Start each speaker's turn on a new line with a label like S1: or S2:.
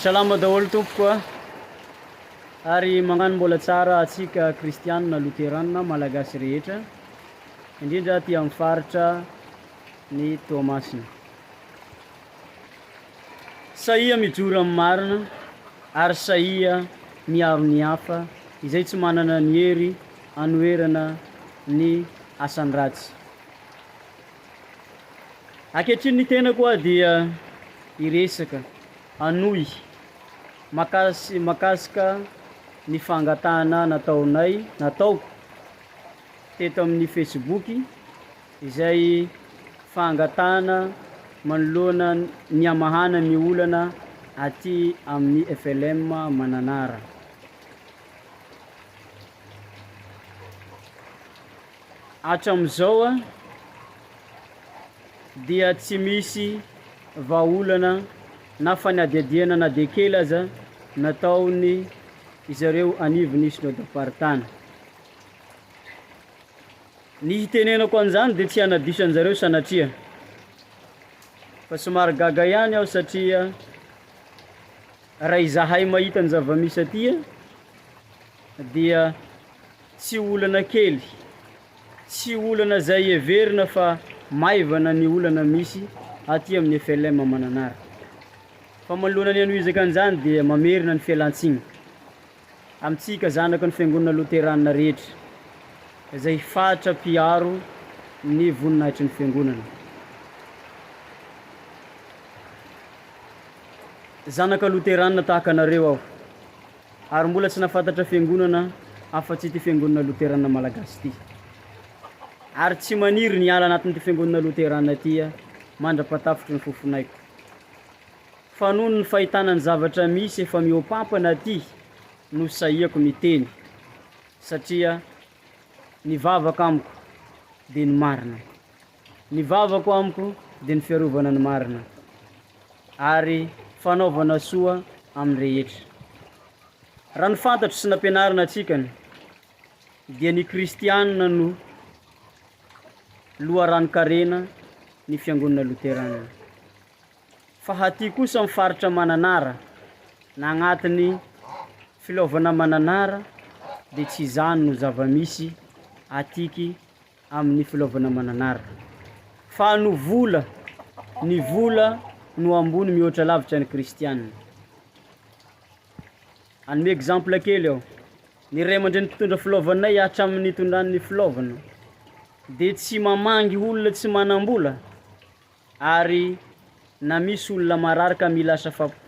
S1: Salama daholo tompoko a! Ary magnano mbola tsara atsika kristianina loterana malagasy rehetra, indrindra aty amin'ny faritra ny Toamasina. Sahia mijoro amin'ny marina ary sahia miaro ny hafa izay tsy manana ny hery anoherana ny asany ratsy. Ankehitriny ny tenako aho dia hiresaka, hanohy makasy makasika ny fangatahana nataonay, nataoko teto amin'ny Facebook izay fangatahana manoloana ny hamahana ny olana aty amin'ny FLM Mananara. Hatramin'izao dia tsy misy vahaolana na fanadihadiana na dia kely aza nataony izareo anivon'ny Synodam-paritany. Ny hitenenako an'izany dia tsy hanadiso anjareo sanatria, fa somary gaga ihany aho satria raha izahay mahita ny zava-misy aty dia Tsy olana kely, tsy olana izay heverina fa maivana ny olana misy aty amin'ny FLM Mananara. Fa manoloana ny hanohizaka an'izany dia mamerina ny fialantsiny amintsika zanaky ny Fiangonana Loterana rehetra izay fatra mpiaro ny voninahitry ny Fiangonana. Zanaka Loterana tahaka anareo aho. Ary mbola tsy nahafantatra fiangonana afa-tsy ity fiangonana loterana malagasy ity. Ary tsy maniry ny hiala anatin'ity fiangonana loterana ity aho mandra-pahatafitry ny fofonaiko. Fa noho ny fahitana ny zavatra misy efa mihoapampana aty no sahiko miteny satria ny vavaka amiko dia ny marina. Ny vavako amiko dia ny fiarovana ny marina ary fanaovana soa amin'ny rehetra. Raha ny fantatro sy nampianarina antsika ny dia ny kristianina no loharanon-karena ny fiangonana loterana. Fa aty kosa amin'ny faritra Mananara na agnatin'ny filaovana Mananara dia tsy izany no zava-misy atiky amin'ny filaovana Mananara. Fa no vola, ny vola no ambony mihoatra lavitra ny kristiana. Hanome exemple kely aho, ny ray aman-dreny mpitondra filaovanay hatramin'ny nitondrany ny filaovana dia tsy mamangy olona tsy manam-bola ary na misy olona marary ka mila asa famp.